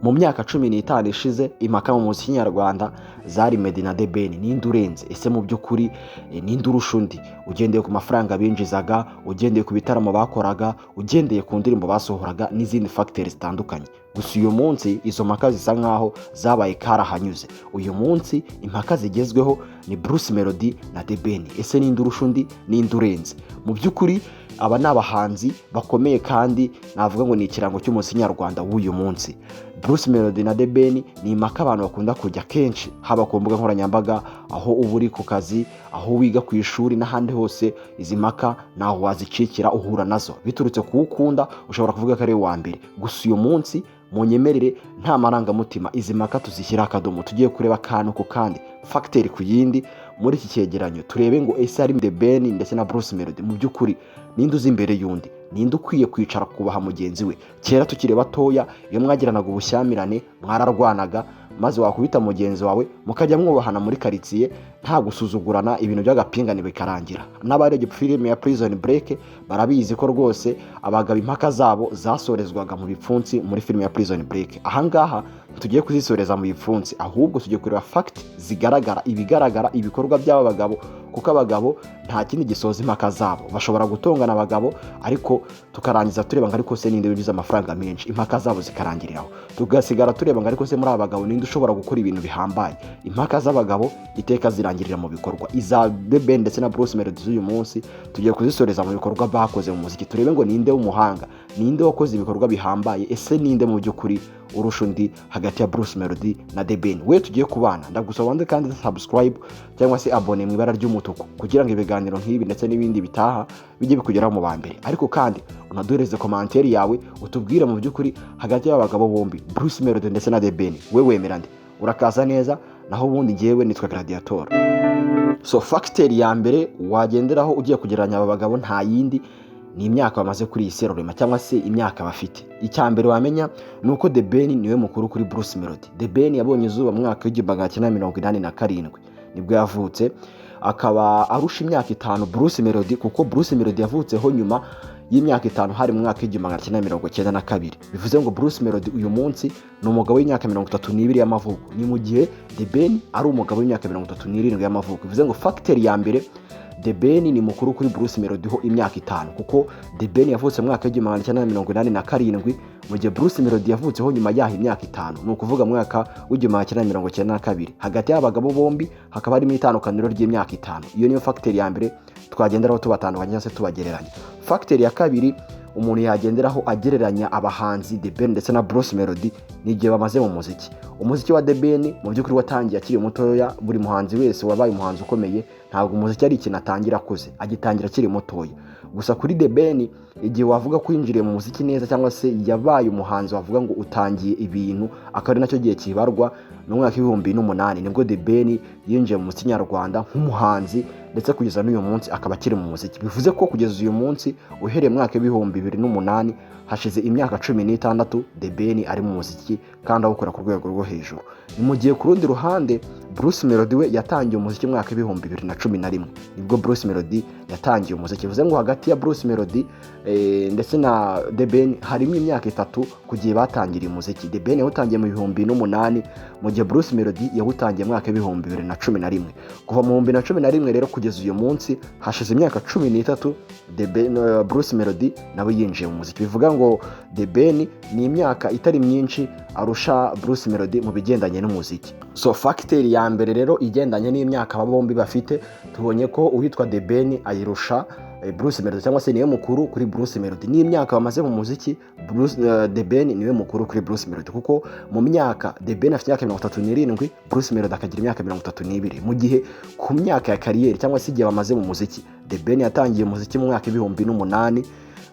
Mu myaka 15 ishize, impaka mu muziki nyarwanda zari Meddy na The Ben. Ninde urenze? Ese mu by'ukuri ninde urusha undi? Ugendeye ku mafaranga binjizaga, ugendeye ku bitaramo bakoraga, ugendeye ku ndirimbo basohoraga n'izindi facteurs zitandukanye. Gusa uyu munsi izo mpaka zisa nkaho zabaye karahanyuze. Uyu munsi impaka zigezweho ni Bruce Melody na The Ben. Ese ninde urusha undi? Ninde urenze? Mu by'ukuri aba ni abahanzi bakomeye kandi navuga ngo ni ikirango cy'umuziki nyarwanda w'uyu munsi. Bruce Melody na The Ben ni impaka abantu bakunda kujya kenshi, haba ku mbuga nkoranyambaga, aho uba uri ku kazi, aho wiga ku ishuri n'ahandi hose. Izi mpaka ntaho wazicikira, uhura nazo biturutse ku ukunda, ushobora kuvuga ko ari we wa mbere. Gusa uyu munsi munyemerere, nta marangamutima, izi mpaka tuzishyiraho akadomo. Tugiye kureba akantu ku kandi, facteur ku yindi muri iki cyegeranyo, turebe ngo ese hari The Ben ndetse na Bruce Melody, mu by'ukuri ninde uzi imbere y'undi? Ninde ukwiye kwicara kubaha mugenzi we? Kera tukiri batoya, iyo mwagiranaga ubushyamirane mwararwanaga, maze wakubita mugenzi wawe mukajya mwubahana muri karitsiye, nta gusuzugurana, ibintu by'agapingane bikarangira. N'abarebye filime ya Prison Break barabizi ko rwose abagabo impaka zabo zasorezwaga mu bipfunsi muri filime ya Prison Break. Ahangaha tugiye kuzisoreza mu bipfunsi, ahubwo tugiye kureba fact zigaragara, ibigaragara, ibikorwa by'aba bagabo, kuko abagabo nta kindi gisoza impaka zabo. Bashobora gutongana abagabo, ariko tukarangiza tureba ngo ariko se ninde winjiza amafaranga menshi? Impaka zabo zikarangiriraho, tugasigara tureba ngo ariko se muri aba bagabo ninde ushobora gukora ibintu bihambaye? Impaka z'abagabo iteka zirangirira mu bikorwa. Iza The Ben ndetse na Bruce Melody z'uyu munsi tugiye kuzisoreza mu bikorwa bakoze mu muziki, turebe ngo ninde w'umuhanga, ninde wakoze ibikorwa bihambaye, ese ninde mu by'ukuri urusha undi hagati ya Bruce Melody na The Ben? We tugiye kubana, ndagusaba wande kandi subscribe cyangwa se abonner mu ibara ry'umutuku, kugira ngo ibiganiro nk'ibi ndetse n'ibindi bitaha bijye bikugeraho mu ba mbere. Ariko kandi unaduhereze commentaire yawe, utubwire mu by'ukuri hagati y'abagabo bombi, Bruce Melody ndetse na The Ben, we wemera nde? Urakaza neza. Naho ubundi ngewe nitwa Gladiator. So facteur ya mbere wagenderaho ugiye kugereranya aba bagabo nta yindi, ni imyaka bamaze kuri iyi serurema cyangwa se imyaka bafite. Icya mbere wamenya ni uko The Ben niwe mukuru kuri Bruce Melody. The Ben yabonye izuba mu mwaka w'1987, nibwo yavutse, akaba arusha imyaka 5 Bruce Melody, kuko Bruce Melody yavutseho nyuma y'imyaka 5, hari mu mwaka w'1992. Bivuze ngo Bruce Melody uyu munsi ni umugabo w'imyaka 32 y'amavuko, ni mu gihe The Ben ari umugabo w'imyaka 37 y'amavuko. Bivuze ngo facteur ya mbere, The Ben ni mukuru kuri Bruce Melody ho imyaka 5, kuko The Ben yavutse mu mwaka w'1987, mu gihe Bruce Melody yavutseho nyuma yaho imyaka 5, ni ukuvuga mu mwaka w'1992. Hagati y'abagabo bombi hakaba harimo itandukaniro ry'imyaka 5. Iyo niyo facteur ya mbere twagenderaho tubatandukanya cyangwa se tubagereranya. Facteur ya kabiri umuntu yagenderaho agereranya abahanzi The Ben ndetse na Bruce Melody ni igihe bamaze mu muziki. Umuziki wa The Ben mu by'ukuri watangiye akiri mutoya. Buri muhanzi wese wabaye umuhanzi ukomeye, ntabwo umuziki ari ikintu atangira akuze, agitangira akiri mutoya. Gusa kuri The Ben, igihe wavuga ko yinjiriye mu muziki neza cyangwa se yabaye umuhanzi wavuga ngo utangiye ibintu, akaba ari nacyo gihe kibarwa, ni umwaka w'2008. Nibwo The Ben yinjiye mu muziki nyarwanda nk'umuhanzi, ndetse kugeza n'uyu munsi akaba akiri mu muziki. Bivuze ko kugeza uyu munsi, uhereye mu mwaka w'2008, hashize imyaka 16 The Ben ari mu muziki kandi awukora ku rwego rwo hejuru. Ni mu gihe ku rundi ruhande Bruce Melody we yatangiye umuziki mu mwaka w'2011, nibwo Bruce Melody yatangiye umuziki. Bivuze ngo hagati ya Bruce Melody ndetse na The Ben harimo imyaka 3 ku gihe batangiriye umuziki. The Ben yawutangiye mu 2008, mu gihe Bruce Melody yawutangiye mu mwaka w'2011. Kuva mu 2011 rero kugeza uyu munsi hashize imyaka 13 The Ben, Bruce Melody nawe yinjiye mu muziki. Bivuga ngo The Ben ni imyaka itari myinshi arusha Bruce Melody mu bigendanye n'umuziki. So facteur ya mbere rero igendanye n'imyaka aba bombi bafite, tubonye ko uwitwa The Ben ayirusha Bruce Melody, cyangwa se niwe mukuru kuri Bruce Melody. N'imyaka bamaze mu muziki, The Ben niwe mukuru kuri Bruce Melody, kuko mu myaka The Ben afite imyaka 37, Bruce Melody akagira imyaka 32. Mu gihe ku myaka ya carrière cyangwa se igihe bamaze mu muziki, The Ben yatangiye umuziki mu mwaka 2008,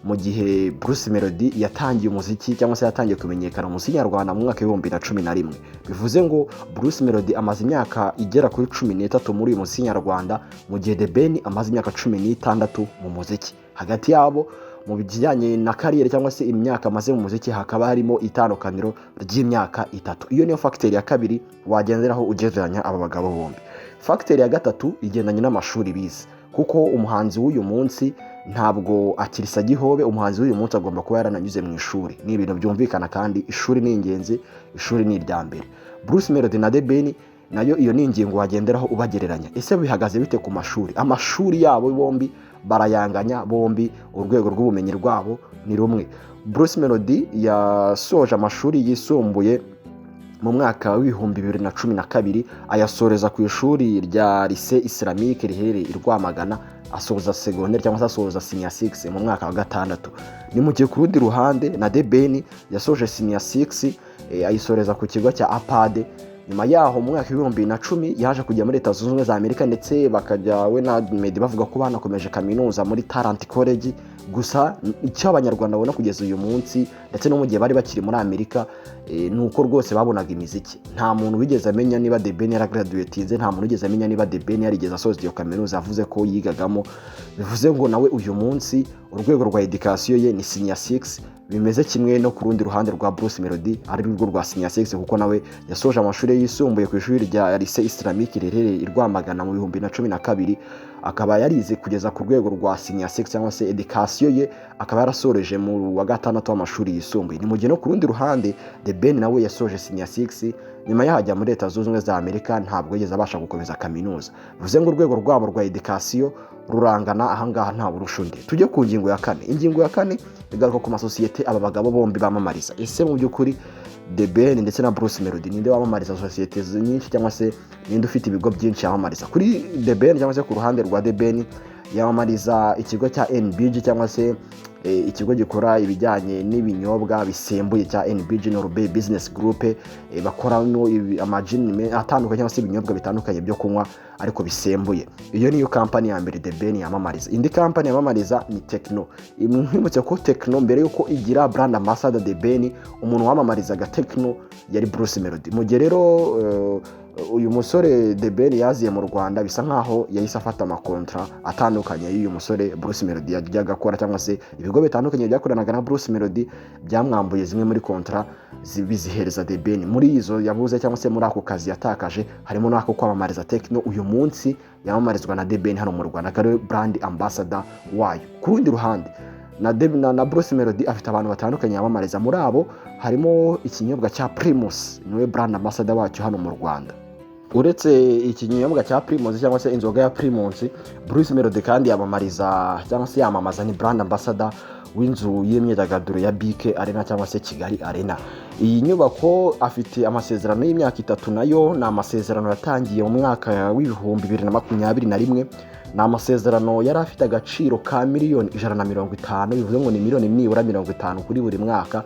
mu gihe Bruce Melody yatangiye umuziki cyangwa se yatangiye kumenyekana mu muziki nyarwanda mu mwaka w'2011. Bivuze ngo Bruce Melody amaze imyaka igera kuri 13 muri uyu muziki nyarwanda, mu gihe The Ben amaze imyaka 16 mu muziki. Hagati yabo mu bijyanye na carrière cyangwa se imyaka amaze mu muziki hakaba harimo itandukaniro ry'imyaka 3. Iyo niyo facteur ya kabiri wagenderaho ugereranya aba bagabo bombi. Facteur ya gatatu igendanye n'amashuri bize, kuko umuhanzi w'uyu munsi Ntabwo akirisa gihobe. Umuhanzi w'uyu munsi agomba kuba yarananyuze mu ishuri, ni ibintu byumvikana, kandi ishuri ni ingenzi, ishuri ni irya mbere. Bruce Melody na The Ben nayo iyo ni ingingo wagenderaho ubagereranya. Ese bihagaze bite ku mashuri? Amashuri yabo bombi barayanganya, bombi urwego rw'ubumenyi rwabo ni rumwe. Bruce Melody yasoje amashuri yisumbuye mu mwaka w'2012, ayasoreza ku ishuri rya Lycée Islamique riherereye i Rwamagana, asoza segonderi cyangwa se asoza senior 6 mu mwaka wa gatandatu. Ni mu gihe ku rundi ruhande na The Ben yasoje senior 6, ayisoreza ku kigo cya APADE. Nyuma yaho mu mwaka w'2010 yaje kujya muri Leta Zunze Ubumwe za Amerika, ndetse bakajya we na Meddy bavuga ko banakomeje kaminuza muri Talent College. Gusa icyo Abanyarwanda babona kugeza uyu munsi, ndetse no mu gihe bari bakiri muri Amerika, ni uko rwose babonaga imiziki. Nta muntu wigeze amenya niba The Ben yaragraduatinze, nta muntu wigeze amenya niba The Ben yarigeze asoza iyo kaminuza yavuze ko yigagamo. Bivuze ngo nawe uyu munsi urwego rwa education ye ni senior 6, bimeze kimwe no ku rundi ruhande rwa Bruce Melody, ari rwo rwa senior 6, kuko nawe yasoje amashuri yisumbuye ku ishuri rya Lycée Islamique riherereye i Rwamagana mu 2012, akaba yarize kugeza ku rwego rwa senior 6, cyangwa se education ye akaba yarasoreje mu wa gatandatu w'amashuri yisumbuye. Ni mu gihe no ku rundi ruhande The Ben nawe yasoje senior 6, nyuma yaho ajya muri Leta Zunze Ubumwe za Amerika, ntabwo yigeze abasha gukomeza kaminuza. Bivuze ngo urwego rwabo rwa education rurangana, ahangaha nta burusha undi. Tujye ku ngingo ya kane. Ingingo ya kane igaruka ku masosiyete aba bagabo bombi bamamariza. Ese mu by'ukuri The Ben ndetse na Bruce Melody, ninde wamamariza sosiyete nyinshi, cyangwa se ninde ufite ibigo byinshi yamamariza? Kuri The Ben, cyangwa se ku ruhande rwa The Ben, yamamariza ikigo cya NBG, cyangwa se ikigo gikora ibijyanye n'ibinyobwa bisembuye cya NBG, Norbe Business Group, bakoramo amajini atandukanye cyangwa se ibinyobwa bitandukanye byo kunywa ariko bisembuye. Iyo niyo kampani ya mbere The Ben yamamariza. Indi kampani yamamariza ni Tecno. Nkwibutse ko Tecno mbere yuko igira brand ambassador The Ben, umuntu wamamarizaga Tecno yari Bruce Melody. Mu gihe rero uyu musore The Ben yaziye mu Rwanda, bisa nkaho yahise afata amakontra atandukanye y'uyu musore Bruce Melody yajyaga akora, cyangwa se ibigo bitandukanye byakoranaga na Bruce Melody byamwambuye zimwe muri kontra bizihereza The Ben. Muri izo yabuze cyangwa se muri ako kazi yatakaje harimo n'ako kwamamariza Tecno. Uyu munsi yamamarizwa na The Ben hano mu Rwanda, akaba ariwe brand ambassador wayo. Ku rundi ruhande na Bruce Melody afite abantu batandukanye yamamariza. Muri abo harimo ikinyobwa cya Primus, niwe brand ambassador wacyo hano mu Rwanda. Uretse ikinyobwa cya Primus cyangwa se inzoga ya Primus, Bruce Melody kandi yamamariza cyangwa se yamamaza, ni brand ambassador w'inzu y'imyidagaduro ya BK Arena cyangwa se Kigali Arena. Iyi nyubako afite amasezerano y'imyaka 3 nayo, ni amasezerano yatangiye mu mwaka w'2021. Ni amasezerano yari afite agaciro ka miliyoni 150, bivuze ngo ni miliyoni nibura 50 kuri buri mwaka.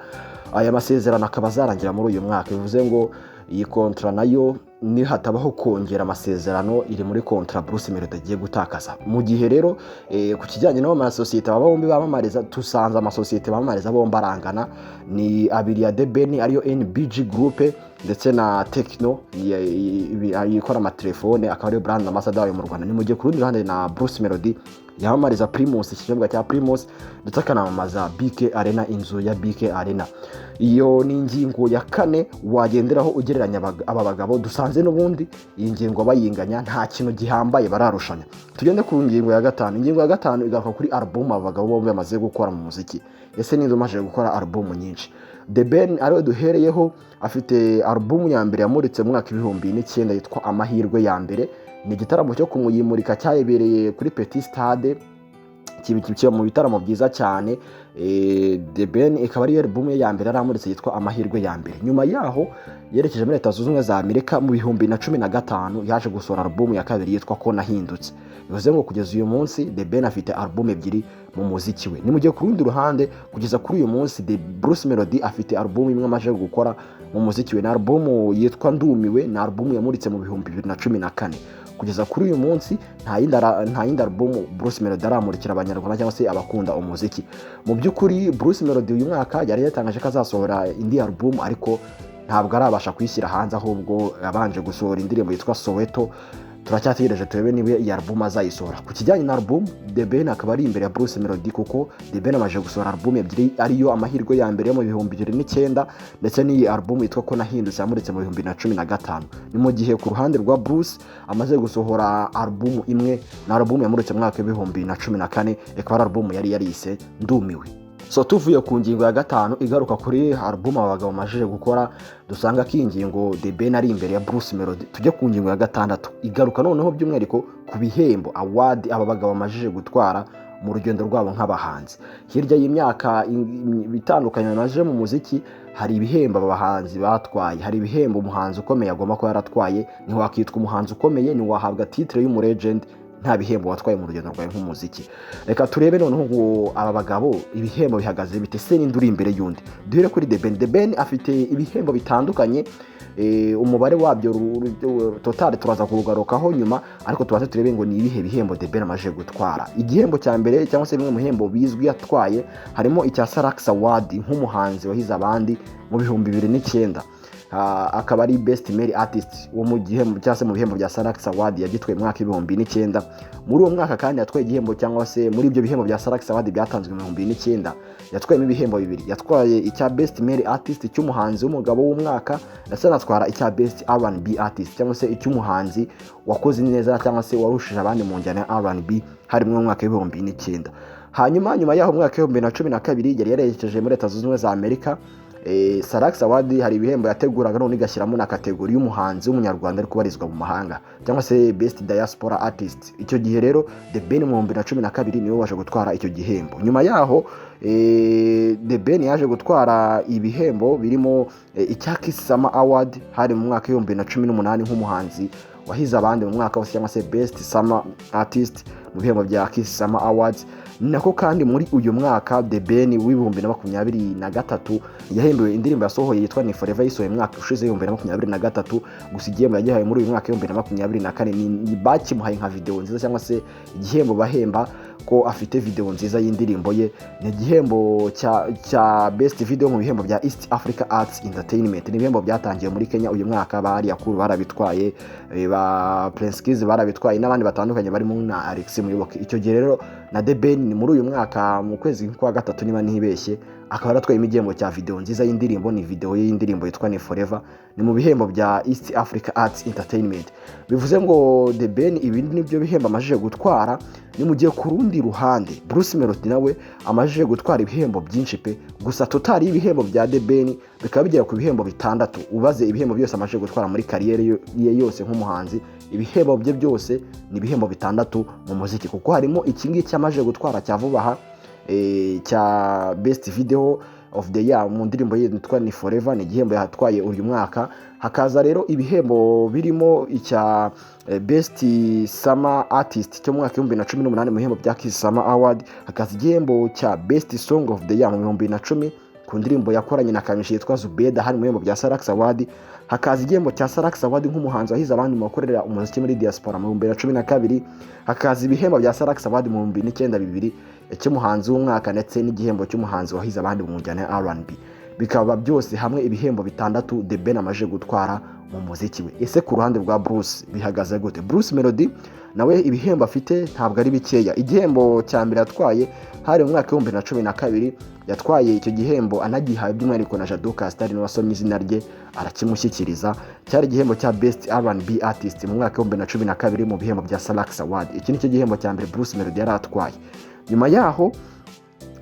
Aya masezerano akaba azarangira muri uyu mwaka, bivuze ngo iyi kontra nayo nihatabaho kongera amasezerano, iri muri kontra Bruce Melody agiye gutakaza. Mu gihe rero ku kijyanye n'ayo masosiyete aba bombi bamamariza, tusanze amasosiyete bamamariza bombi arangana, ni abiri ya The Ben ariyo NBG Group ndetse na Tecno ikora amatelefone, akaba ariyo brand ambassador wayo mu Rwanda. Ni mu gihe ku rundi ruhande na Bruce Melody yamamariza Primus, ikinyobwa cya Primus, ndetse akanamamaza BK Arena, inzu ya BK Arena. Iyo ni ingingo ya kane wagenderaho ugereranya aba bagabo. Dusanze n'ubundi iyi ngingo bayinganya, nta kintu gihambaye bararushanya. Tugende ku ngingo ya gatanu. Ingingo ya gatanu igaruka kuri album aba bagabo bombi bamaze gukora mu muziki. Ese ninde umaze gukora album nyinshi? The Ben ariwe duhereyeho, afite album ya mbere yamuritse mu mwaka 2009 yitwa Amahirwe ya Mbere. Ni igitaramo cyo kumuyimurika cyayibereye kuri Petit Stade, kiba mu bitaramo byiza cyane. The Ben ikaba ariyo album ye ya mbere yaramuritse yitwa Amahirwe ya Mbere. Nyuma yaho yerekeje muri Leta Zunze Ubumwe za Amerika, mu 2015 yaje gusohora album ya kabiri yitwa Ko Nahindutse. Bivuze ngo kugeza uyu munsi The Ben afite album ebyiri mu muziki we. Ni mu gihe ku rundi ruhande kugeza kuri uyu munsi The Bruce Melody afite album imwe amaze gukora mu muziki we, ni album yitwa Ndumiwe, ni album yamuritse mu 2014. Kugeza kuri uyu munsi nta yindi album Bruce Melody aramurikira Abanyarwanda cyangwa se abakunda umuziki. Mu by'ukuri Bruce Melody uyu mwaka yari yatangaje ko azasohora indi album, ariko ntabwo arabasha kuyishyira hanze, ahubwo yabanje gusohora indirimbo yitwa Soweto. Turacyategereje turebe niba iyi album azayisohora. Ku kijyanye na album, The Ben akaba ari imbere ya Bruce Melody, kuko The Ben amaze gusohora album ebyiri, ariyo Amahirwe ya mbere yo mu 2009 ndetse n'iyi album yitwa Ko Nahindutse yamuritse mu 2015. Ni mu gihe ku ruhande rwa Bruce amaze gusohora album imwe, na album yamuritse mu mwaka wa 2014, ikaba ari album yari yarise Ndumiwe. So tuvuye ku ngingo ya gatanu igaruka kuri album aba bagabo bamajije gukora, dusanga ko iyi ngingo The Ben ari imbere ya Bruce Melody, tujye ku ngingo ya gatandatu igaruka noneho by'umwihariko ku bihembo, award aba bagabo bamajije gutwara mu rugendo rwabo nk'abahanzi. Hirya y'imyaka itandukanye bamaze mu muziki, hari ibihembo aba bahanzi batwaye, hari ibihembo umuhanzi ukomeye agomba kuba yaratwaye. Ntiwakitwa umuhanzi ukomeye, ntiwahabwa titre y'umu legend nta bihembo watwaye mu rugendo rwawe nk'umuziki. Reka turebe noneho ngo aba bagabo ibihembo bihagaze bite se, ninde uri imbere y'undi? Duhere kuri The Ben. The Ben afite ibihembo bitandukanye, umubare wabyo total turaza kuwugarukaho nyuma, ariko tubanze turebe ngo ni ibihe bihembo The Ben amaze gutwara. Igihembo cya mbere, cyangwa se bimwe mu bihembo bizwi yatwaye, harimo icya Salax Award nk'umuhanzi wahize abandi mu 2009, akaba ari best male artist wo mu gihembo cyangwa se mu bihembo bya Salax Award, yagitwaye mu mwaka wa 2009. Muri uwo mwaka kandi yatwaye igihembo, cyangwa se muri ibyo bihembo bya Salax Award byatanzwe mu 2009, yatwayemo ibihembo bibiri: yatwaye icya best male artist, cy'umuhanzi w'umugabo w'umwaka, ndetse anatwara icya best R&B artist, cyangwa se icy'umuhanzi wakoze neza cyangwa se warushije abandi mu njyana ya R&B, harimo mu mwaka wa 2009. Hanyuma nyuma yaho, mu mwaka wa 2012, yari yarerekeje muri Leta Zunze Ubumwe za Amerika. Salax Award hari ibihembo yateguraga none igashyiramo na category y'umuhanzi w'umunyarwanda ari kubarizwa mu mahanga, cyangwa se best diaspora artist. Icyo gihe rero The Ben mu 2012 niwe waje gutwara icyo gihembo. Nyuma yaho The Ben yaje gutwara ibihembo birimo icya Kiss Summer Award, hari mu mwaka wa 2018, nk'umuhanzi wahize abandi mu mwaka wose, cyangwa se best summer artist mu bihembo bya Kiss Summer Awards. Ni nako kandi muri uyu mwaka The Ben wa 2023 yahembewe indirimbo yasohoye yitwa Ni Forever, yisohoye mu mwaka ushize 2023. Gusa igihembo yagihawe muri uyu mwaka wa 2024, ni bakimuhaye nka video nziza, cyangwa se igihembo bahemba ko afite video nziza y'indirimbo ye. Ni igihembo cya best video mu bihembo bya East Africa Arts Entertainment. Ni ibihembo byatangiye muri Kenya uyu mwaka, ba Alliah Cool barabitwaye, ba Prince Kiiiz barabitwaye n'abandi batandukanye barimo na Alex Muyoboke. Icyo gihe rero na The Ben ni muri uyu mwaka mu kwezi kwa gatatu niba ntibeshye, akaba yaratwayemo igihembo cya video nziza y'indirimbo. Ni video ye y'indirimbo yitwa Ni Forever, ni mu bihembo bya East Africa Arts Entertainment. Bivuze ngo The Ben ibi nibyo bihembo amajije gutwara. Ni mu gihe ku rundi ruhande Bruce Melody nawe amajije gutwara ibihembo byinshi pe. Gusa total y'ibihembo bya The Ben bikaba bigera ku bihembo bitandatu. Ubaze ibihembo byose amajije gutwara muri carrière ye yose nk'umuhanzi, ibihembo bye byose ni ibihembo bitandatu mu muziki, kuko harimo iki ngiki amaze gutwara cya vuba aha, cya best video of the year mu ndirimbo ye yitwa Ni Forever, ni igihembo yatwaye uyu mwaka. Hakaza rero ibihembo birimo icya best summer artist cyo mu mwaka wa 2018 mu bihembo bya Kiss Summer Award, hakaza igihembo cya best song of the year mu 2010 ku ndirimbo yakoranye na Kamichi yitwa Zubeda, hari mu bihembo bya Salax Award, hakaza igihembo cya Salax Award nk'umuhanzi wahize abandi mu bakorera umuziki muri diaspora mu 2012, hakaza ibihembo bya Salax Award mu 2009 bibiri, icy'umuhanzi w'umwaka ndetse n'igihembo cy'umuhanzi wahize abandi mu njyana ya R&B. Bikaba byose hamwe ibihembo bitandatu The Ben amaze gutwara mu muziki we. Ese ku ruhande rwa Bruce bihagaze gute? Bruce Melody nawe ibihembo afite ntabwo ari bikeya. Igihembo cya mbere yatwaye hari mu mwaka wa 2012. Yatwaye icyo gihembo anagihawe by'umwihariko na Jado Castar, niwe wasomye izina rye arakimushyikiriza. Cyari igihembo cya best R&B artist mu mwaka wa 2012 mu bihembo bya Salax Award. Iki nicyo gihembo cya mbere Bruce Melody yari atwaye. Nyuma yaho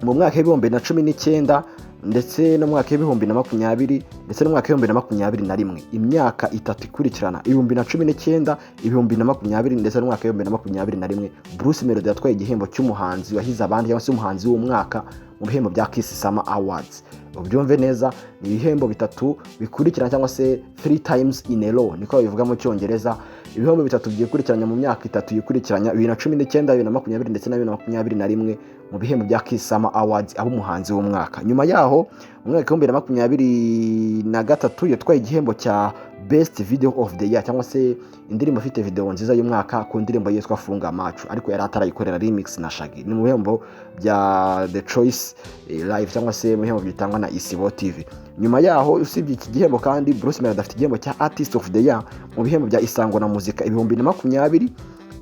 mu mwaka wa 2019 ndetse no mu mwaka wa 2020 ndetse no mu mwaka wa 2021, imyaka 3 ikurikirana, 2019, 2020 ndetse n'umwaka wa 2021, Bruce Melody yatwaye igihembo cy'umuhanzi wahize abandi, cyangwa se umuhanzi w'umwaka mu bihembo bya Kiss Summer Awards. Ubyumve neza, ni ibihembo bitatu bikurikirana, cyangwa se three times in a row niko babivuga mu Cyongereza. Ibihembo bitatu byikurikiranya mu myaka 3 yikurikiranya, 2019, 2020 ndetse na 2021, mu bihembo bya Kiss Summer Awards aba umuhanzi w'umwaka. Nyuma yaho mu mwaka wa 2023 yatwaye igihembo cya best song of the year mu bihembo bya Salax Award. Best Video of the Year, cyangwa se indirimbo ifite video nziza y'umwaka, ku ndirimbo yitwa Funga Macho, ariko yari atarayikorera remix na Shaggy. Ni mu bihembo bya The Choice Live, cyangwa se mu bihembo bitangwa na Isibo TV. Nyuma yaho, usibye iki gihembo kandi, Bruce Melody afite igihembo cya Artist of the Year mu bihembo bya Isango na Muzika 2020,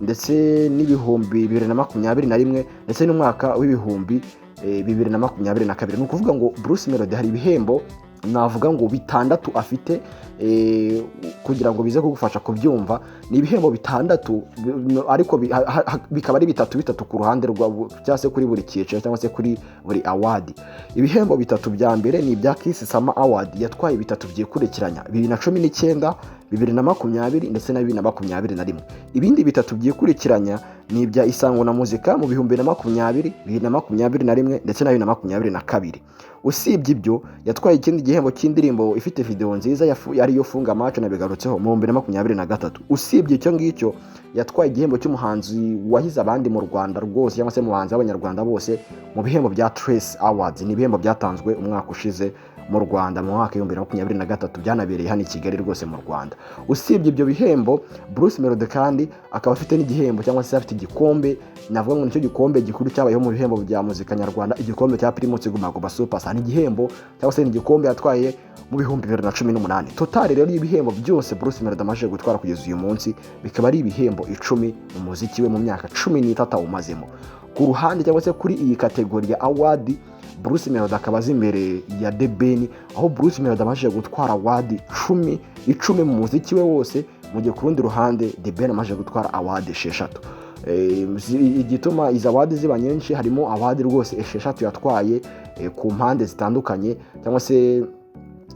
ndetse n'2021, ndetse n'umwaka w'2022. Ni ukuvuga ngo Bruce Melody hari ibihembo navuga ngo bitandatu afite. Kugira ngo bize kugufasha kubyumva, ni ibihembo bitandatu, ariko bikaba ari bitatu bitatu ku ruhande rwa cyangwa se kuri buri cyiciro, cyangwa se kuri buri award. Ibihembo bitatu bya mbere ni ibya Kiss Summer Award, yatwaye bitatu byikurikiranya: 2019, 2020 ndetse na 2021. Ibindi bitatu byikurikiranya ni ibya Isango na Muzika mu 2020, 2021 ndetse na 2022. Usibye ibyo, yatwaye ikindi gihembo cy'indirimbo ifite video nziza ariyo Funga Macho, nabigarutseho, mu 2023. Usibye icyo ngicyo, yatwaye igihembo cy'umuhanzi wahize abandi mu Rwanda rwose, cyangwa se mu bahanzi b'Abanyarwanda bose, mu bihembo bya Trace Awards. Ni ibihembo byatanzwe umwaka ushize mu Rwanda, mu mwaka w'2023, byanabereye hano i Kigali rwose mu Rwanda. Usibye ibyo bihembo, Bruce Melody kandi akaba afite n'igihembo, cyangwa se afite igikombe, navuga ngo nicyo gikombe gikuru cyabayeho mu bihembo bya muzika nyarwanda, igikombe cya Primus Guma Guma Superstar. Ni igihembo cyangwa se ni igikombe yatwaye mu 2018. Total rero y'ibihembo byose Bruce Melody amaze gutwara kugeza uyu munsi bikaba ari ibihembo 10 mu muziki we, mu myaka 13 awumazemo. Ku ruhande cyangwa se kuri iyi category ya award, Bruce Melody akaba azi imbere ya The Ben, aho Bruce Melody amaze gutwara award 10 mu muziki we wose, mu gihe ku rundi ruhande The Ben amaze gutwara award 6. Igituma izi award ziba nyinshi, harimo award rwose 6 yatwaye ku mpande zitandukanye, cyangwa se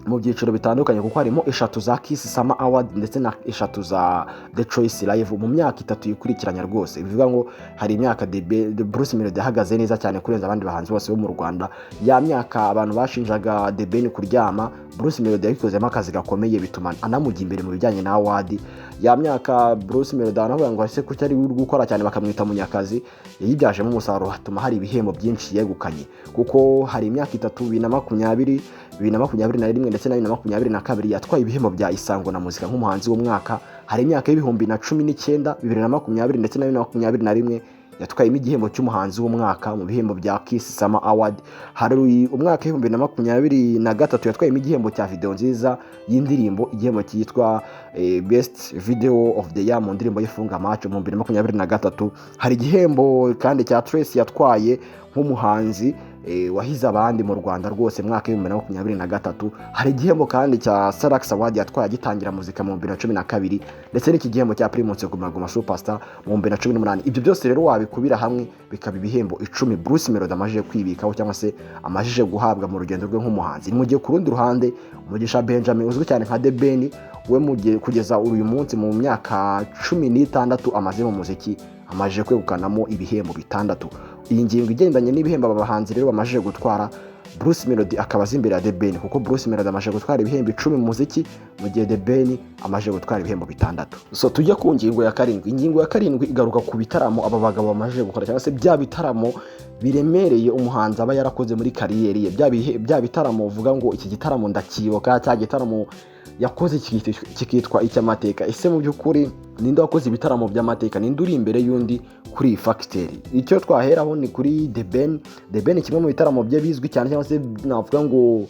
mu byiciro bitandukanye, kuko harimo eshatu za Kiss Summer Award ndetse na eshatu za The Choice Live mu myaka 3 yikurikiranya rwose. Bivuga ngo hari imyaka The Bruce Melody yahagaze neza cyane kurenza abandi bahanzi bose bo mu Rwanda. Ya myaka abantu bashinjaga The Ben kuryama, Bruce Melody yabikozemo akazi gakomeye, bituma anamujya imbere mu bijyanye na award. Ya myaka Bruce Melody anavuga ngo ese kuki ari uri gukora cyane, bakamwita Munyakazi, yayibyajemo umusaruro, hatuma hari ibihembo byinshi yegukanye, kuko hari imyaka 3, 2020, 2021 ndetse na 2022, yatwaye ibihembo bya Isango na Muzika nk'umuhanzi w'umwaka. Hari imyaka y'2019, 2020 ndetse na 2021, yatwayemo igihembo cy'umuhanzi w'umwaka mu bihembo bya Kiss Summer Award. Hari umwaka w'2023 yatwayemo igihembo cya video nziza y'indirimbo, igihembo cyitwa Best Video of the Year mu ndirimbo ye Funga Macho mu 2023. Hari igihembo kandi cya Trace yatwaye nk'umuhanzi wahize abandi mu Rwanda rwose mu mwaka w'2023. Hari igihembo kandi cya Salax Award yatwaye agitangira muzika mu 2012, ndetse n'iki gihembo cya Primus Guma Guma Superstar mu 2018. Ibyo byose rero wabikubira hamwe bikaba ibihembo 10 Bruce Melody amajije kwibikaho, cyangwa se amajije guhabwa mu rugendo rwe nk'umuhanzi. Ni mu gihe ku rundi ruhande Mugisha Benjamin uzwi cyane nka The Ben we, mu gihe kugeza uyu munsi mu myaka 16 amaze mu muziki, amajije kwegukanamo ibihembo bitandatu. Iyi ngingo igendanye n'ibihembo aba bahanzi rero bamajije gutwara, Bruce Melody akaba azi imbere ya The Ben, kuko Bruce Melody amaze gutwara ibihembo 10 mu muziki, mu gihe The Ben amaze gutwara ibihembo bitandatu. So tujya ku ngingo ya karindwi. Ingingo ya karindwi igaruka ku bitaramo aba bagabo bamaze gukora, cyangwa se bya bitaramo biremereye umuhanzi aba yarakoze muri career ye, bya bitaramo uvuga ngo iki gitaramo ndacyibuka, cya gitaramo yakoze kikitwa icy'amateka. Ese mu by'ukuri ninde wakoze ibitaramo by'amateka? Ninde uri imbere y'undi kuri iyi factor? Icyo twaheraho ni kuri The Ben. The Ben, kimwe mu bitaramo bye bizwi cyane, cyangwa se navuga ngo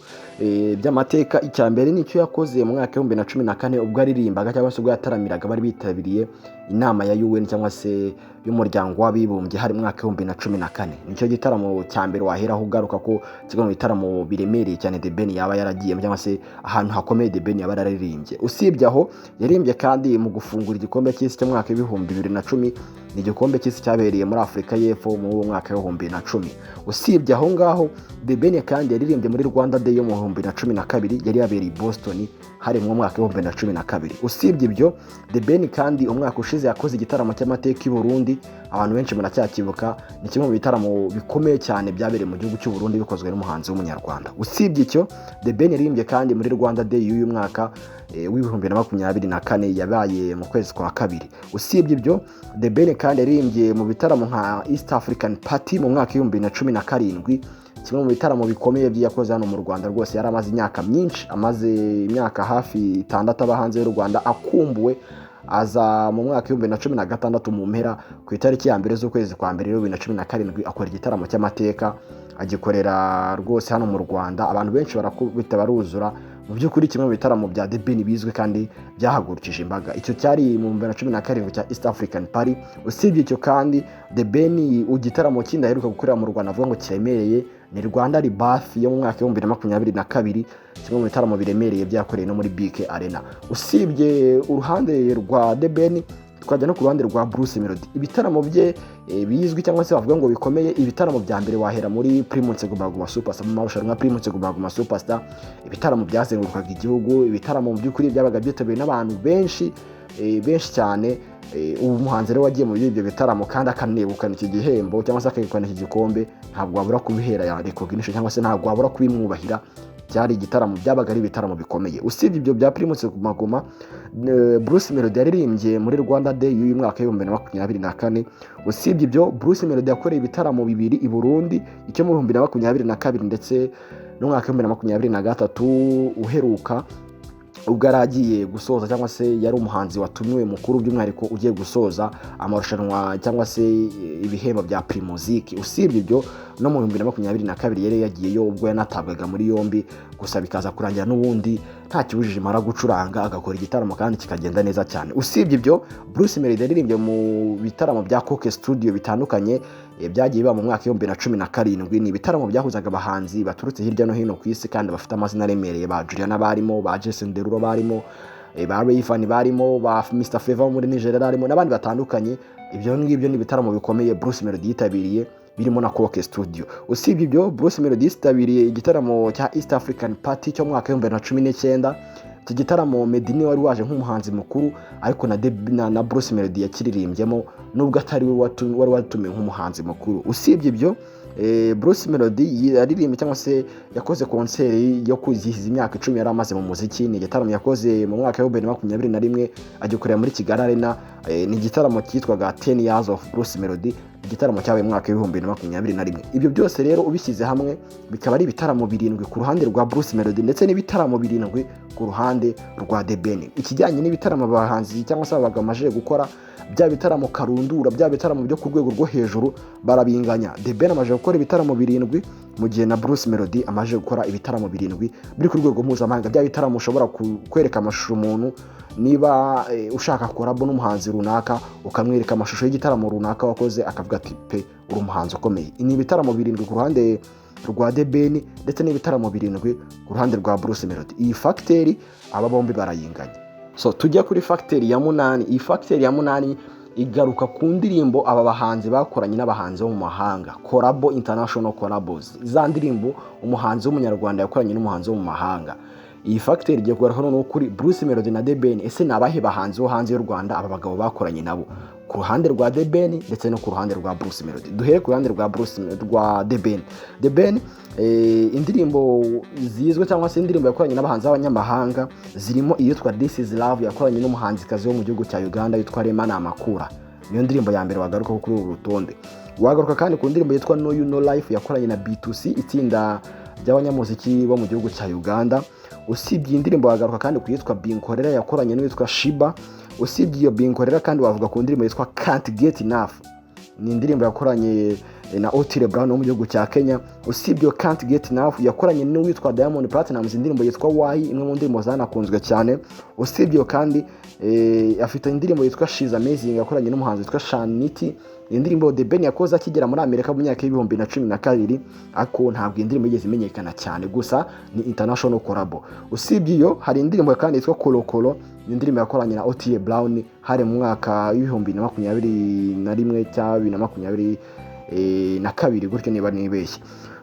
by'amateka, icya mbere ni icyo yakoze mu mwaka w'2014, ubwo aririmbaga cyangwa se ubwo yataramiraga bari bitabiriye inama ya UN, cyangwa se y'Umuryango w'Abibumbye, hari mu mwaka w'2014. Nicyo gitaramo cya mbere waheraho ugaruka ko kimwe mu bitaramo biremereye cyane The Ben yaba yaragiyemo, cyangwa se ahantu hakomeye The Ben yaba yararirimbye. Usibye aho, yaririmbye kandi mu gufungura igikombe cy'isi cy'umwaka w'2010. Ni igikombe cy'isi cyabereye muri Afurika y'Epfo mu mwaka w'2010. Usibye aho ngaho, The Ben kandi yaririmbye muri Rwanda Day yo mu 2012, yari yabereye i Boston, hari mu mwaka w'2012. Usibye ibyo, The Ben kandi umwaka ushize yakoze igitaramo cy'amateka i Burundi, abantu benshi muracyakibuka. Ni kimwe mu bitaramo bikomeye cyane byabereye mu gihugu cy'u Burundi bikozwe n'umuhanzi w'Umunyarwanda. Usibye icyo, The Ben yaririmbye kandi muri Rwanda Day y'uyu mwaka w'2024, yabaye mu kwezi kwa kabiri. Usibye ibyo, The Ben kandi yaririmbye mu bitaramo nka East African Party mu mwaka w'2017. Kimwe mu bitaramo bikomeye byakoze hano mu Rwanda rwose. Yari amaze imyaka myinshi, amaze imyaka hafi 6 aba hanze y'u Rwanda, akumbuwe, aza mu mwaka 2016 mu mpera, ku itariki ya 1 z'ukwezi kwa mbere 2017, akora igitaramo cy'amateka, agikorera rwose hano mu Rwanda, abantu benshi barakubita baruzura. Mu by'ukuri kimwe mu bitaramo bya The Ben bizwi kandi byahagurukije imbaga, icyo cyari mu 2017 cya East African Party. Usibye icyo kandi, The Ben igitaramo kindi aheruka gukorera mu Rwanda avuga ngo kiremereye ni Rwanda Rebirth yo mu mwaka 2022, kimwe mu bitaramo biremereye byakoreye no muri BK Arena. Usibye uruhande rwa The Ben, tukajya no ku ruhande rwa Bruce Melody, ibitaramo bye bizwi cyangwa se bavuga ngo bikomeye. Ibitaramo bya mbere wahera muri Primus Guma Guma Superstar, mu marushanwa ya Primus Guma Guma Superstar, ibitaramo byazengurukaga igihugu, ibitaramo mu by'ukuri byabaga byitabiriwe n'abantu benshi, benshi cyane. Ubu muhanzi rero wagiye muri ibyo bitaramo kandi akanegukana iki gihembo cyangwa se akegukana iki gikombe, ntabwo wabura kubihera ya recognition cyangwa se ntabwo wabura kubimwubahira. Byari igitaramo, byabaga ari ibitaramo bikomeye. Usibye ibyo bya Primus Guma Guma, Bruce Melody yaririmbye muri Rwanda Day y'uyu mwaka 2024. Usibye ibyo, Bruce Melody yakoreye ibitaramo bibiri i Burundi, icyo mu 2022 ndetse n'umwaka 2023 uheruka, ubwo yari agiye gusoza cyangwa se yari umuhanzi watumiwe mukuru by'umwihariko ugiye gusoza amarushanwa cyangwa se ibihembo bya Primusic. Usibye ibyo, no mu 2022 yari yagiyeyo, ubwo yanatabwaga muri yombi, gusa bikaza kurangira n'ubundi nta kibujije imara gucuranga, agakora igitaramo kandi kikagenda neza cyane. Usibye ibyo, Bruce Melody yaririmbye mu bitaramo bya Coke Studio bitandukanye, byagiye biba mu mwaka 2017. Ni ibitaramo byahuzaga abahanzi baturutse hirya no hino ku isi kandi bafite amazina aremereye, ba Juliana barimo, ba Jason Derulo barimo, ba Rayvanny barimo, ba Mr Flavour wo muri Nigeria barimo, n'abandi batandukanye. Ibyo ngibyo ni ibitaramo bikomeye Bruce Melody yitabiriye birimo na Coke Studio. Usibye ibyo, Bruce Melody yitabiriye igitaramo cya East African Party cyo mu mwaka 2019. Iki gitaramo Meddy niwe wari waje nk'umuhanzi mukuru, ariko na Bruce Melody yakiririmbyemo nubwo atari we wari watumiwe nk'umuhanzi mukuru. Usibye ibyo, Bruce Melody yaririmbye cyangwa se yakoze konseri yo kwizihiza imyaka 10 yari amaze mu muziki. Ni igitaramo yakoze mu mwaka wa 2021, agikorera muri Kigali Arena. Ni igitaramo cyitwaga 10 Years of Bruce Melody, igitaramo cyabaye mu mwaka wa 2021. Ibyo byose rero ubishyize hamwe bikaba ari ibitaramo 7 ku ruhande rwa Bruce Melody ndetse n'ibitaramo 7 ku ruhande rwa The Ben. Ikijyanye n'ibitaramo abahanzi cyangwa se abagabo bamaze gukora, bya bitaramo karundura, bya bitaramo byo ku rwego rwo hejuru, barabinganya. The Ben amaze gukora ibitaramo 7, mu gihe na Bruce Melody amaze gukora ibitaramo 7 biri ku rwego mpuzamahanga, bya bitaramo ushobora kwereka amashusho umuntu niba ushaka collabo n'umuhanzi runaka, ukamwereka amashusho y'igitaramo runaka wakoze, akavuga ati: "Pe, uri umuhanzi ukomeye." Ni ibitaramo 7 ku ruhande rwa The Ben ndetse n'ibitaramo 7 ku ruhande rwa Bruce Melody. Iyi factor aba bombi barayinganya. So tujya kuri factor ya 8. Iyi factor ya 8 igaruka ku ndirimbo aba bahanzi bakoranye n'abahanzi bo mu mahanga, collabo, international collabos, za ndirimbo umuhanzi w'umunyarwanda yakoranye n'umuhanzi wo mu mahanga. Iyi factor igiye kugaruka noneho kuri Bruce Melody na The Ben. Ese ni abahe bahanzi bo hanze y'u Rwanda aba bagabo bakoranye nabo, ku ruhande rwa The Ben ndetse no ku ruhande rwa Bruce Melody? Duhere ku ruhande rwa The Ben. The Ben, indirimbo zizwi cyangwa se indirimbo yakoranye n'abahanzi b'abanyamahanga zirimo iyitwa This Is Love yakoranye n'umuhanzikazi wo mu gihugu cya Uganda witwa Rema Namakula. Niyo ndirimbo ya mbere wagaruka kuri uru rutonde. Wagaruka kandi ku ndirimbo yitwa Know You Know Life yakoranye na B2C, itsinda ry'abanyamuziki bo mu gihugu cya Uganda. Usibye iyi ndirimbo, wagaruka kandi ku yitwa Binkolera yakoranye n'uwitwa Sheebah. Usibye iyo Binkolera kandi, wavuga ku ndirimbo yitwa Can't Get Enough, ni indirimbo yakoranye na Otile Brown wo mu gihugu cya Kenya. Usibye iyo Can't Get Enough, yakoranye n'uwitwa Diamond Platnumz indirimbo yitwa Why, imwe mu ndirimbo zanakunzwe cyane. Usibye iyo kandi, afite indirimbo yitwa She's Amazing yakoranye n'umuhanzi witwa Shaniti. Indirimbo The Ben yakoze akigera muri Amerika mu myaka y'2012, ariko ntabwo iyi ndirimbo yigeze imenyekana cyane, gusa ni international collabo. Usibye iyo, hari indirimbo kandi yitwa Kolo Kolo, ni indirimbo yakoranye na Otile Brown, hari mu mwaka wa 2021 cyangwa 2022 gutyo niba nibeshye.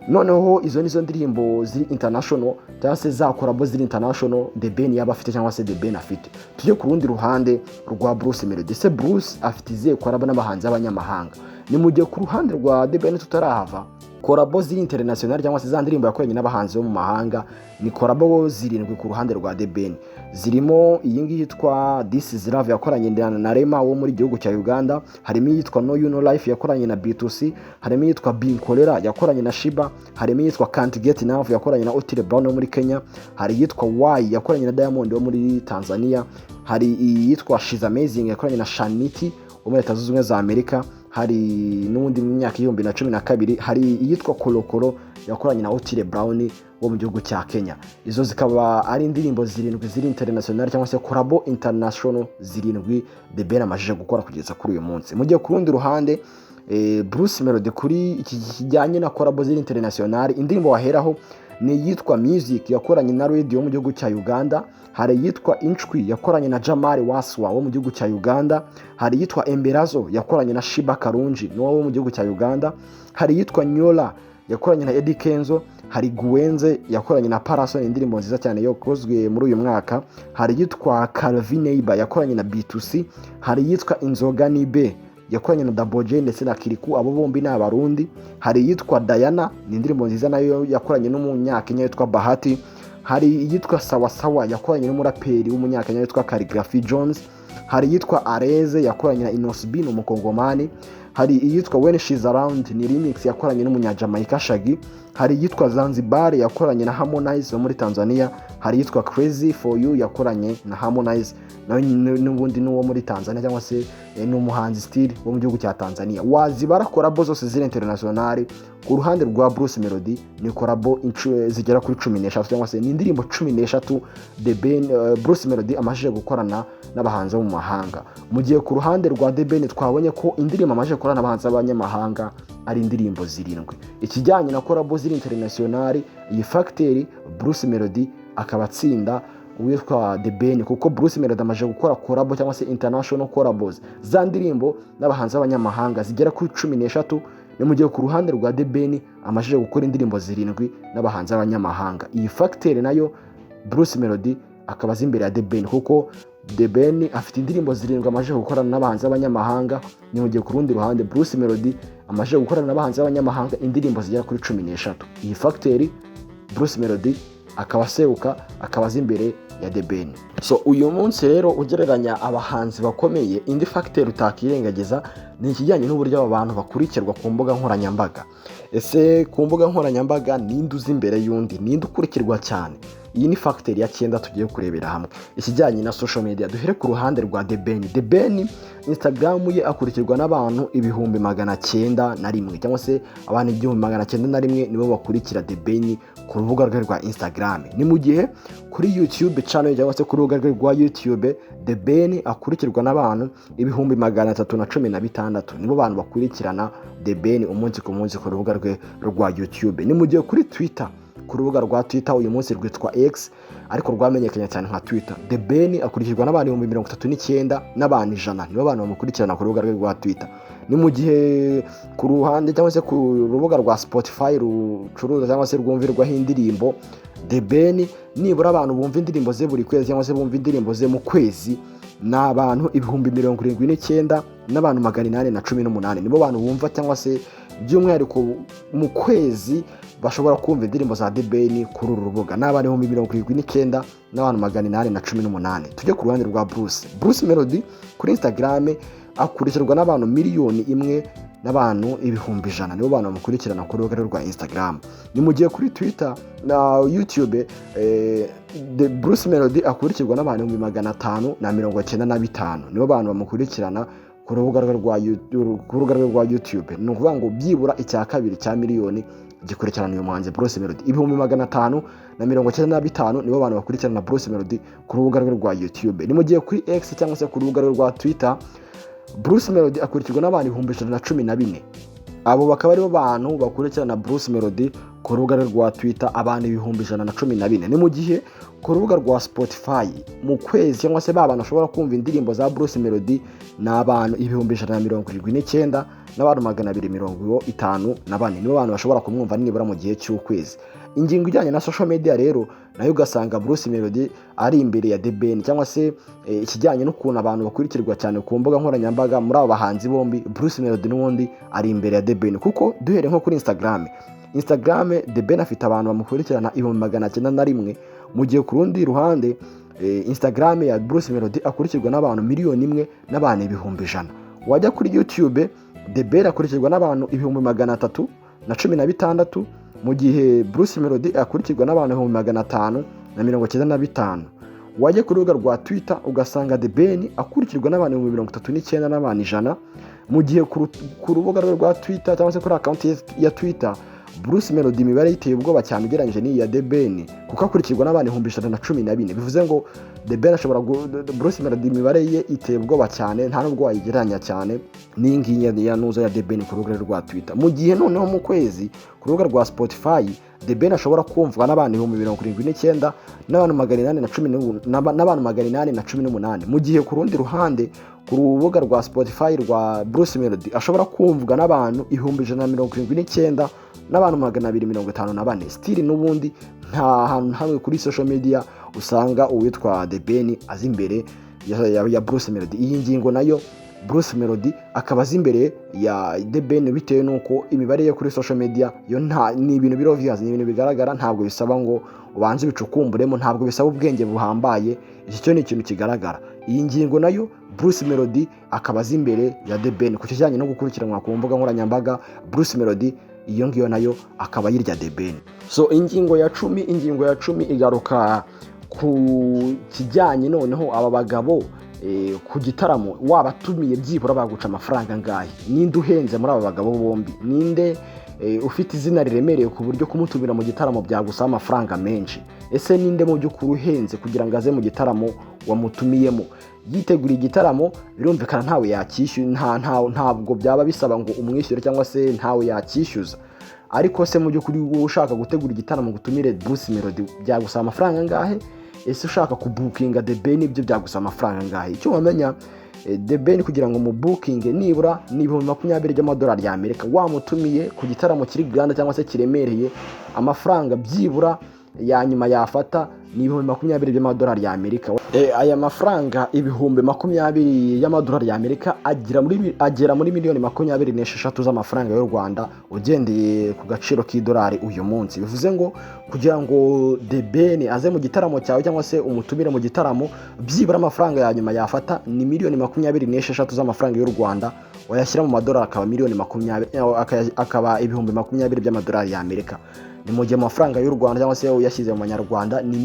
Noneho izo nizo ndirimbo ziri international cyangwa se za collabo ziri international The Ben yaba afite cyangwa se The Ben afite. Tujye ku rundi ruhande rwa Bruce Melody. Ese Bruce afite izihe collabo n'abahanzi b'abanyamahanga? Ni mu gihe ku ruhande rwa The Ben tutarahava, collabo ziri international cyangwa se za ndirimbo yakoranye n'abahanzi bo mu mahanga ni collabo zirindwi ku ruhande rwa The Ben. Zirimo iyi ngiyi yitwa This Is Love yakoranye na Rema wo muri gihugu cya Uganda, harimo iyitwa Know You Know Life yakoranye na B2C, harimo iyitwa Binkolera yakoranye na Sheebah, harimo iyitwa Can't Get Enough yakoranye na Otile Brown wo muri Kenya, hari iyitwa Why yakoranye na Diamond wo muri Tanzania, hari iyitwa She's Amazing yakoranye na Shaniti wo muri Leta Zunze Ubumwe za Amerika, hari n'ubundi mu myaka 2012 hari iyitwa Kolokolo yakoranye na Otile Brown wo mu gihugu cya Kenya. Izo zikaba ari indirimbo zirindwi ziri international cyangwa se collabo international zirindwi The Ben amajije gukora kugeza kuri uyu munsi. Mu gihe ku rundi ruhande Bruce Melody, kuri iki kijyanye na collabo ziri international, indirimbo waheraho ni iyitwa Music yakoranye na Radio mu gihugu cya Uganda, hari iyitwa Inchwi yakoranye na Jamal Waswa wo mu gihugu cya Uganda, hari iyitwa Emberazo yakoranye na Sheebah Karungi wo mu gihugu cya Uganda, hari iyitwa Nyola yakoranye na Eddy Kenzo, hari Guwenze yakoranye na Pallaso, indirimbo nziza cyane yakozwe muri uyu mwaka, hari iyitwa Calvin Neighbor yakoranye na B2C, hari iyitwa Inzoga Nibe yakoranye na Double J ndetse na Kirikou, abo bombi ni Abarundi, hari iyitwa Diana, ni indirimbo nziza nayo yakoranye n'umunyakenya witwa Bahati, hari iyitwa Sawa Sawa yakoranye n'umuraperi w'umunyakenya witwa Khaligraph Jones, hari iyitwa Areze yakoranye na Innoss'B, ni umukongomani, hari iyitwa When She's Around, ni remix yakoranye n'umunyajamaica Shaggy, hari iyitwa Zanzibar yakoranye na Harmonize wo muri Tanzania, hari iyitwa Crazy for You yakoranye na Harmonize nawe n'ubundi n'uwo muri Tanzania cyangwa se ni umuhanzi still wo mu gihugu cya Tanzania. Wazibara collabo zose ziri international ku ruhande rwa Bruce Melody ni collabo zigera kuri 13 cyangwa se ni indirimbo 13 The Ben, Bruce Melody amajije gukorana n'abahanzi bo mu mahanga. Mu gihe ku ruhande rwa The Ben twabonye ko indirimbo amajije gukorana n'abahanzi b'abanyamahanga ari indirimbo zirindwi. Ikijyanye na collabo ziri international, iyi facteur Bruce Melody akaba atsinda uwitwa The Ben, kuko Bruce Melody amaze gukora collabo cyangwa se international collabos, za ndirimbo n'abahanzi b'abanyamahanga zigera kuri 13. Ni mu gihe ku ruhande rwa The Ben amajije gukora indirimbo zirindwi n'abahanzi b'abanyamahanga. Iyi facteur nayo Bruce Melody akaba azi imbere ya The Ben, kuko The Ben afite indirimbo zirindwi amaze gukorana n'abahanzi b'abanyamahanga. Ni mu gihe ku rundi ruhande Bruce Melody amaze gukorana n'abahanzi b'abanyamahanga indirimbo zigera kuri 13. Iyi facteur Bruce Melody akaba aseruka, akaba azi imbere ya The Ben. So uyu munsi rero ugereranya abahanzi bakomeye, indi facteur utakirengagiza ni ikijyanye n'uburyo aba bantu bakurikirwa ku mbuga nkoranyambaga. Ese ku mbuga nkoranyambaga ninde uzi imbere y'undi? Ninde ukurikirwa cyane? Iyi ni facteur ya cyenda tugiye kurebera hamwe, ikijyanye na social media. Duhere ku ruhande rwa The Ben. The Ben, Instagram ye akurikirwa n'abantu 901,000 cyangwa se abantu 901,000 nibo bakurikira The Ben ku rubuga rwe rwa Instagram. Ni mu gihe kuri YouTube channel cyangwa se ku rubuga rwe rwa YouTube The Ben akurikirwa n'abantu 316,000, nibo bantu bakurikirana The Ben umunsi ku munsi ku rubuga rwe rwa YouTube. Ni mu gihe kuri Twitter, ku rubuga rwa Twitter, uyu munsi rwitwa X ariko rwamenyekanye cyane nka Twitter, The Ben akurikirwa n'abantu 39,100, nibo bantu bamukurikirana ku rubuga rwe rwa Twitter. Ni mu gihe ku ruhande cyangwa se ku rubuga rwa Spotify rucuruza cyangwa se rwumvirwaho indirimbo, The Ben nibura abantu bumva indirimbo ze buri kwezi cyangwa se bumva indirimbo ze mu kwezi ni abantu 79,818, nibo bantu bumva cyangwa se by'umwihariko mu kwezi bashobora kumva indirimbo za The Ben kuri uru rubuga, ni abantu 79,818. Tujye ku ruhande rwa Bruce. Bruce Melody kuri Instagram akurikirwa n'abantu 1,100,000, nibo bantu bamukurikirana ku rubuga rwa Instagram. Ni mu gihe kuri Twitter na YouTube The Bruce Melody akurikirwa n'abantu 595,000, nibo bantu bamukurikirana ku rubuga rwe rwa YouTube. Ni ukuvuga ngo byibura icya kabiri cya miliyoni gikurikirana uyu muhanzi Bruce Melody. 595,000 nibo bantu bakurikirana Bruce Melody ku rubuga rwe rwa YouTube. Ni mu gihe kuri X cyangwa se ku rubuga rwe rwa Twitter Bruce Melody akurikirwa n'abantu 114,000, abo bakaba aribo bantu bakurikirana Bruce Melody ku rubuga rwe rwa Twitter. Ni mu gihe kuri ku rubuga rwa Twitter abantu 114,000. Ni mu gihe ku rubuga rwa Spotify mu kwezi, cyangwa se ba bantu bashobora kumva indirimbo za Bruce Melody, ni abantu 179,254,000, nibo bantu bashobora kumwumva nibura mu gihe cy'ukwezi. Ingingo ijyanye na social media rero nayo ugasanga Bruce Melody ari imbere ya The Ben, cyangwa se ikijyanye n'ukuntu abantu bakurikirwa cyane ku mbuga nkoranyambaga muri abo bahanzi bombi, Bruce Melody n'ubundi ari imbere ya The Ben, kuko duhereye nko kuri Instagram, The Ben afite abantu bamukurikirana 901,000, mu gihe ku rundi ruhande Instagram ya Bruce Melody akurikirwa n'abantu 1,100,000. Wajya kuri YouTube, The Ben akurikirwa n'abantu 316,000, mu gihe Bruce Melody akurikirwa n'abantu 595,000. Wajya ku rubuga rwa Twitter ugasanga The Ben akurikirwa n'abantu 39,100, mu gihe ku rubuga rwe rwa Twitter cyangwa se kuri account ya Twitter, Bruce Melody imibare iteye ubwoba cyane ugereranyije n'iyi ya The Ben, kuko akurikirwa n'abantu 114,000. Bivuze ngo The Ben ashobora, Bruce Melody imibare ye iteye ubwoba cyane, nta nubwo wayigereranya cyane n'iyi ngiyi ya nuza ya The Ben ku rubuga rwa Twitter. Mu gihe noneho mu kwezi ku rubuga rwa Spotify The Ben ashobora kumvwa n'abantu 79,818,000, n'abantu 818, mu gihe ku rundi ruhande ku rubuga rwa Spotify rwa Bruce Melody ashobora kumvwa n'abantu 179,254,000. Still n'ubundi nta hantu hamwe kuri social media usanga uwitwa The Ben aza imbere ya Bruce Melody. Iyi ngingo nayo Bruce Melody akaba aza imbere ya The Ben bitewe n'uko imibare ye kuri social media yo nta ni ibintu biri obvious, ni ibintu bigaragara, ntabwo bisaba ngo ubanze ubicukumburemo, ntabwo bisaba ubwenge buhambaye, iki cyo ni ikintu kigaragara. Iyi ngingo nayo Bruce Melody akaba aza imbere ya The Ben ku kijyanye no gukurikiranwa ku mbuga nkoranyambaga. Bruce Melody iyo ngiyo nayo akaba yirya The Ben. So ingingo ya 10 igaruka ku kijyanye noneho aba bagabo ku gitaramo wabatumiye byibura baguca amafaranga angahe? Ninde uhenze muri aba bagabo bombi? Ninde ufite izina riremereye ku buryo kumutumira mu gitaramo byagusaba amafaranga menshi? Ese ninde mu by'ukuri uhenze kugira ngo aze mu gitaramo wamutumiyemo? Yiteguriye igitaramo, birumvikana ntawe yakishyura, ntabwo byaba bisaba ngo umwishyure cyangwa se ntawe yakishyuza. Ariko se mu by'ukuri wowe ushaka gutegura igitaramo ngo utumire Bruce Melody byagusaba amafaranga angahe? Ese ushaka kubukinga The Ben ibyo byagusaba amafaranga angahe? Icyo wamenya, The Ben kugira ngo mubukinge nibura ni 20,000 by'amadolari y'Amerika wamutumiye ku gitaramo kiri grand cyangwa se kiremereye. Amafaranga byibura ya nyuma yafata ni 20,000 by'amadolari y'Amerika. Aya mafaranga 20,000 y'amadolari y'Amerika agera muri miliyoni 26 z'amafaranga y'u Rwanda ugendeye ku gaciro k'idolari uyu munsi. Bivuze ngo kugira ngo The Ben aze mu gitaramo cyawe cyangwa se umutumire mu gitaramo, byibura amafaranga ya nyuma yafata ni miliyoni 26 z'amafaranga y'u Rwanda, wayashyira mu madolari akaba miliyoni 20, akaba 20,000 by'amadolari y'Amerika. Ni mu gihe amafaranga y'u Rwanda cyangwa se uyashyize mu manyarwanda ni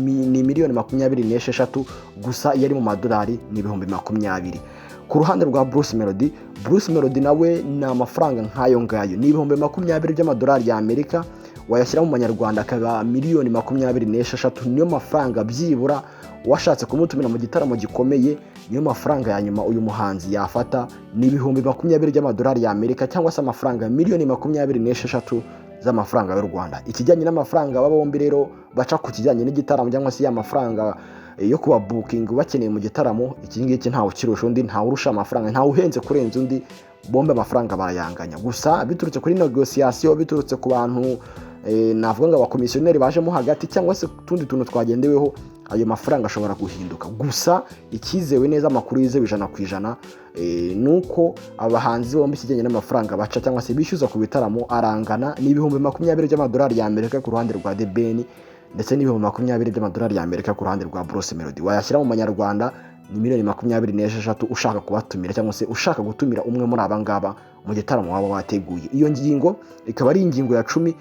miliyoni 26 gusa, iyo ari mu madolari ni 20,000. Ku ruhande rwa Bruce Melody, Bruce Melody nawe ni amafaranga nk'ayo ngayo, ni 20,000 by'amadolari y'Amerika, wayashyira mu manyarwanda akaba miliyoni 26. Niyo mafaranga byibura washatse kumutumira mu gitaramo gikomeye, niyo mafaranga ya nyuma uyu muhanzi yafata, ni 20,000 by'amadolari y'Amerika cyangwa se amafaranga miliyoni 26 z'amafaranga y'u Rwanda. Ikijyanye n'amafaranga aba bombi rero baca ku kijyanye n'igitaramo cyangwa se ya mafaranga yo kuba booking bakeneye mu gitaramo, iki ngiki ntawe ukirusha undi, ntawe urusha amafaranga, ntawe uhenze kurenza undi, bombi amafaranga barayanganya. Gusa biturutse kuri négociation, biturutse ku bantu, navuga ngo abakomisiyoneri bajemo hagati cyangwa se utundi tuntu twagendeweho, ayo mafaranga ashobora guhinduka. Gusa ikizewe neza, amakuru yizewe 100%, ni uko abahanzi bombi ikijyanye n'amafaranga baca cyangwa se bishyuza ku bitaramo arangana, ni 20,000 by'amadolari y'Amerika ku ruhande rwa The Ben ndetse n'20,000 by'amadolari y'Amerika ku ruhande rwa Bruce Melody. Wayashyira mu manyarwanda ni miliyoni 26 ushaka kubatumira cyangwa se ushaka gutumira umwe muri aba ngaba mu gitaramo waba wateguye. Iyo ngingo ikaba ari ingingo ya 10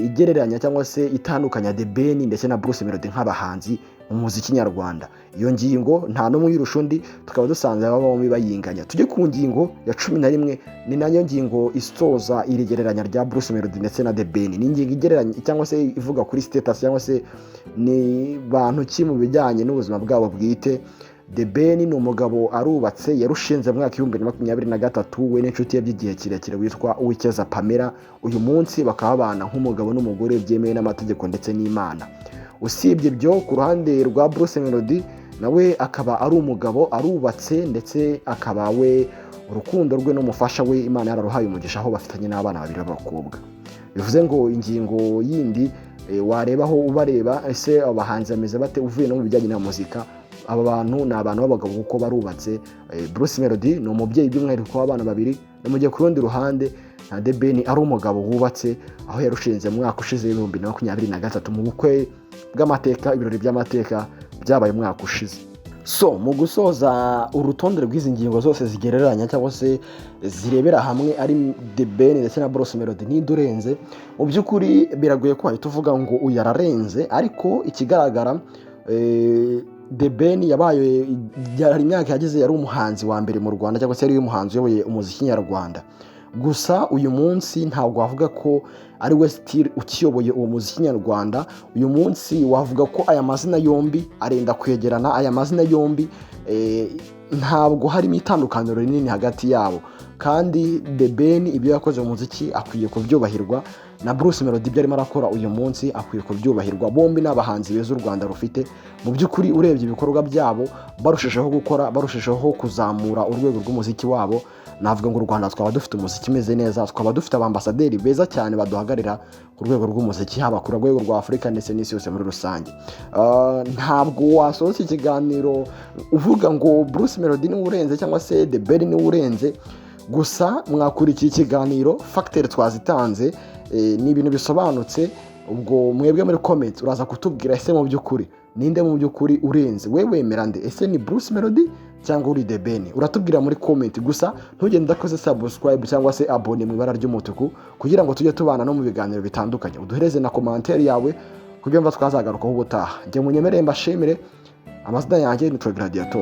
igereranya cyangwa se itandukanya The Ben ndetse na Bruce Melody nk'abahanzi mu muziki nyarwanda. Iyo ngingo nta n'umwe uyirusha undi, tukaba dusanze aba bombi bayinganya. Tujye ku ngingo ya 11, ni nayo ngingo isoza iri gereranya rya Bruce Melody ndetse na The Ben. Ni ingingo igereranya cyangwa se ivuga kuri status cyangwa se ni bantu ki mu bijyanye n'ubuzima bwabo bwite. The Ben ni umugabo, arubatse, yarushinze mu mwaka 2023, we n'inshuti ye by'igihe kirekire witwa Uwicyeza Pamela. Uyu munsi bakaba babana nk'umugabo n'umugore byemewe n'amategeko ndetse n'Imana. Usibye ibyo, ku ruhande rwa Bruce Melody, nawe akaba ari umugabo, arubatse, ndetse akaba we urukundo rwe n'umufasha we Imana yararuhaye umugisha, aho bafitanye n'abana babiri b'abakobwa. Bivuze ngo ingingo yindi warebaho ubareba, ese abahanzi bameze bate, uvuye no mu bijyanye na muzika, aba bantu ni abantu b'abagabo kuko barubatse. Bruce Melody ni umubyeyi by'umwihariko w'abana babiri, no mu gihe ku rundi ruhande na The Ben ari umugabo wubatse, aho yarushinze mu mwaka ushize w'2023 mu bukwe bw'amateka, ibirori by'amateka byabaye umwaka ushize. So mu gusoza urutonde rw'izi ngingo zose zigereranya cyangwa se zirebera hamwe ari The Ben ndetse na Bruce Melody, ninde urenze? Mu by'ukuri biragoye ko wahita uvuga ngo uyu ararenze, ariko ikigaragara, The Ben yabaye, hari imyaka yagize yari umuhanzi wa mbere mu Rwanda, cyangwa se yari umuhanzi uyoboye umuziki nyarwanda. Gusa uyu munsi ntabwo wavuga ko ari we still ukiyoboye uwo muziki nyarwanda. Uyu munsi wavuga ko aya mazina yombi arenda kwegerana. Aya mazina yombi ntabwo harimo itandukaniro rinini hagati yabo, kandi The Ben ibyo yakoze mu muziki akwiye kubyubahirwa, na Bruce Melody ibyo arimo arakora uyu munsi akwiye kubyubahirwa. Bombi ni abahanzi beza u Rwanda rufite. Mu by'ukuri urebye ibikorwa byabo, barushijeho gukora, barushijeho kuzamura urwego rw'umuziki wabo, navuga ngo u Rwanda twaba dufite umuziki umeze neza, twaba dufite abambasaderi beza cyane baduhagararira ku rwego rw'umuziki, haba ku rwego rwa Afurika ndetse n'isi yose muri rusange. Ntabwo wasoza ikiganiro uvuga ngo Bruce Melody niwe urenze cyangwa se The Ben niwe urenze. Gusa mwakurikiye ikiganiro, facteurs twazitanze, ni ibintu bisobanutse. Ubwo mwebwe muri comment uraza kutubwira, ese mu by'ukuri ninde mu by'ukuri urenze? We wemera nde? Ese ni Bruce Melody cyangwa uri The Ben? Uratubwira muri comment. Gusa ntugende udakoze subscribe cyangwa se abonner mu ibara ry'umutuku, kugira ngo tujye tubana no mu biganiro bitandukanye. Uduhereze na commentaire yawe kugira ngo twazagarukaho ubutaha. Njye munyemerere mbashimire, amazina yanjye ni Gladiator.